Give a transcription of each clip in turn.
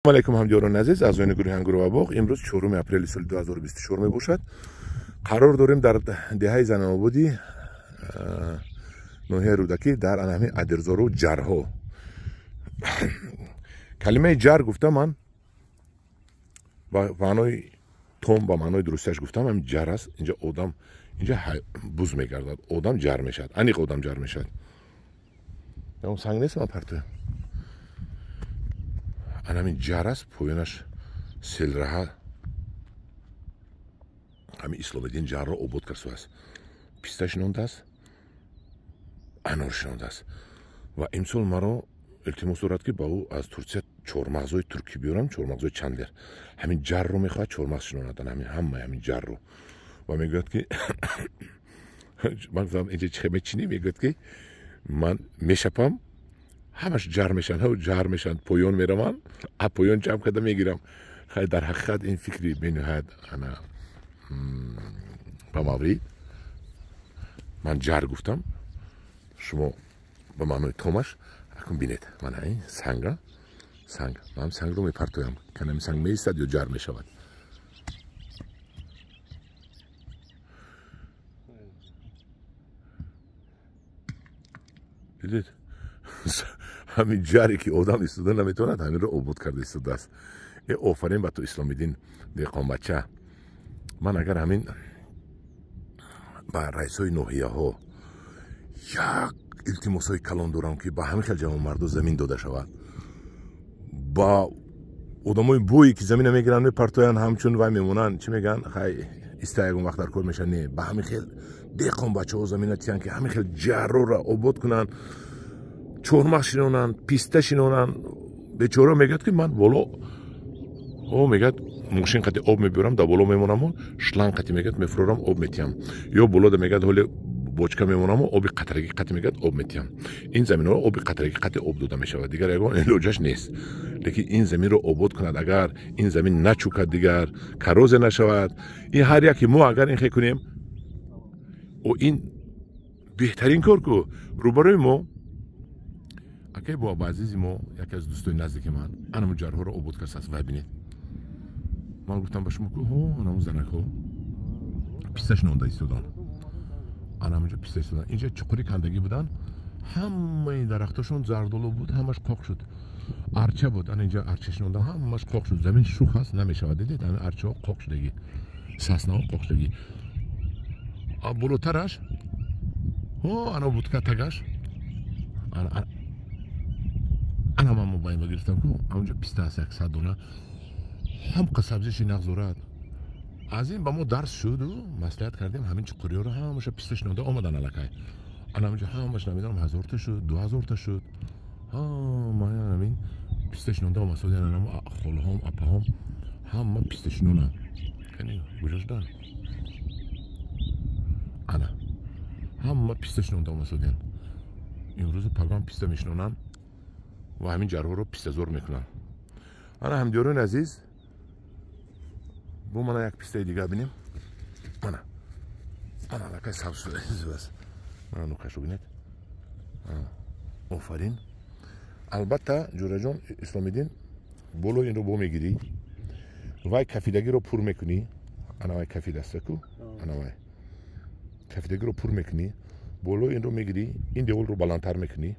Алейкум ҳамдиёрони азиз, аъзоёни гурӯҳи Ангур ва боғ. Имрӯз 4 апрели соли 2024 мебошад. Қарор дорем дар деҳаи Занаободи ноҳияи Рӯдакӣ дар анҳами адирзору ҷарҳо. Калимаи ҷар гуфта ман ба маънои том, ба маънои дурустиаш гуфтам, ҳамин ҷар аст. Инҷа одам, инҷа буз мегардад, одам ҷар мешавад, аниқ одам ҷар мешавад. Санг нест ман партоям. Анамин ҷар аст, поёнаш селраҳа. Ҳамин Исломиддин ҷарро обод кардааст, писта шинондааст, анор шинондааст ва имсол маро илтимос дорад, ки ба ӯ аз Турсия чормағзои туркӣ биёрам, чормағзои чандлер. Ҳамин ҷарро мехоҳад чормағз шинонад, ҳамин ҳамаи ҳамин ҷарро. Ва мегӯяд, ки ман гуфтам, инҷа чӣ мечинӣ? Мегӯяд, ки ман мешапам, ҳамаш ҷар мешаванд, ҷар мешаванд, поён мераванд, а поён ҷамъ карда мегирам. Хай, дар ҳақиқат ин фикри бениҳоят ана ба маврид. Ман ҷар гуфтам, шумо ба маънои томаш акун бинед. Мана ин санга, санг, ман сангро мепартоям, канами санг меистад ё ҷар мешавад. Дидед, ҳамин ҷаре ки одам истода наметавонад, ҳаминро обод карда истодааст. Э, офарин ба ту, Исломиддин деҳқонбача. Ман агар ҳамин ба раисҳои ноҳияҳо як илтимосҳои калон дорам, ки ба ҳамин хел ҷавонмардо замин дода шавад. Ба одамои бӯе ки замина мегиранд, мепартоянд, ҳамчун вай мемонанд, чӣ мегӯянд, хай иста, ягон вақт дар кор мешавад. Не, ба ҳамин хел деҳқонбачаҳо замина тиҳанд, ки ҳамин хел ҷаррора обод кунанд, чормағз шинонанд, писта шинонанд. Бечора мегӯяд, ки ман боло, о, мегӯяд, мошин қати об мебиёрам, дар боло мемонаму шланг қати, мегӯяд, мефурорам, об метиҳам. Ё болода, мегӯяд, ҳоле бочка мемонаму оби қатрагӣ қати, мегӯяд, об метиҳам. Ин заминҳоро оби қатрагӣ қати об дода мешавад, дигар ягон илоҷаш нест. Лекин ин заминро обод кунад, агар ин замин начукад, дигар коррозия нашавад. Ин ҳар яке мо агар ин хел кунем, о, ин беҳтарин кор ку. Рӯбарӯи мо акай бо азизи мо, яке аз дӯстои наздики ман, анаму ҷарҳоро обод кардааст. Вай, бинед, ман гуфтам ба шумо ку, ҳо, анаму занакҳо писта шинонда истодан, анамунҷо писта истодан. Инҷа чуқури кандагӣ будан, ҳамаи дарахтошон зардолу буд, ҳамаш қоқ шуд. Арча буд, ана инҷа арча шинондан, ҳамаш қоқ шуд. Замин шух аст, намешавад. Дидед, ҳамин арчаҳо қоқ шудагӣ, саснаҳо қоқ шудагӣ. Болотараш, ҳо, ана будка тагаш, ана ман мобайнба гирифтам ку, ҳамунҷо писта аст, 100 дона, ҳамқа сабзиши нағз дорад. Аз ин ба мо дарс шуду маслиҳат кардем, ҳамин чуқуриёро ҳамаша писта шинонда омадан аллакай. Ана ҳаминҷо ҳамаш, намедонам, 1000та шуд, 2000та шуд, ҳама ҳамин писта шинонда омасодиан. Холаҳом, апаҳом ҳама писта шинонанд. Куҷо шудан? Ана ҳама писта шинонда омасодиан. Имрӯзу пагоҳам писта мешинонанд ва ҳамин ҷарҳоро пистазор мекунанд. Ана, ҳамдиёрони азиз, бо мана як пистаи дигар бинем. Мана, ана аллакай сабз шудааст. Мана нукашро бинед. Офарин. Албатта, ҷӯраҷон Исломиддин, боло инро бо мегирӣ, вай кафидагиро пур мекунӣ. Ана вай кафидаста ку, ана вай кафидагиро пур мекунӣ, боло инро мегирӣ, ин деволро баландтар мекунӣ,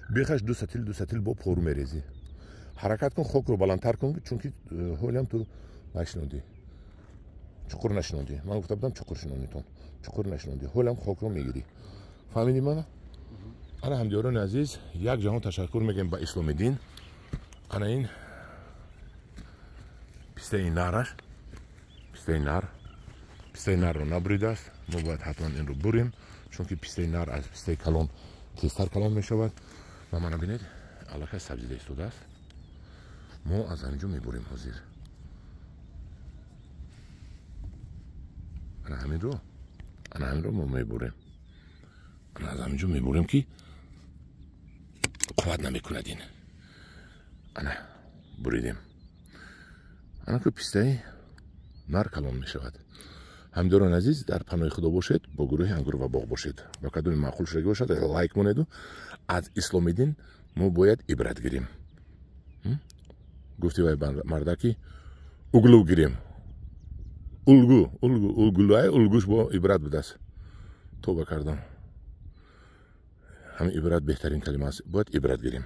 бехаш ду сатил, ду сатил бо пору мерезӣ. Ҳаракат кун, хокро баландтар кун, чунки ҳолиам ту нашинондӣ, чуқур нашинондӣ. Ман гуфта будам, чуқур шинонитон, чуқур нашинондӣ, ҳолиам хокро мегирӣ. Фаҳмидӣ мана? Ана, ҳамдиёрони азиз, як ҷаҳон ташаккур мегӯем ба Исломиддин. Ана ин пистаи нараш, пистаи нар, пистаи нарро набуридааст. Мо бояд ҳатман инро бурем, чунки пистаи нар аз пистаи калон тезтар калон мешавад. Ва мана бинед, аллакай сабзида истодааст. Мо аз ҳаминҷо мебурем ҳозир. Ана ҳаминро, ана ҳаминро мо мебурем, ана аз ҳаминҷо мебурем, ки қувват намекунад ин. Ана буридем. Ана ку пистаи нар калон мешавад. Ҳамдиёрони азиз, дар паноҳи Худо бошед, бо гурӯҳи Ангур ва боғ бошед. Ба кадоми маъқул шудагӣ бошад, лайк монеду. Аз Исломиддин мо бояд ибрат гирем. Гуфти вай марда, ки углу гирем, улгу, улгу, улгулай, улгуш бо ибрат будааст. Тоба кардам. Ҳамин ибрат беҳтарин калима аст, бояд ибрат гирем.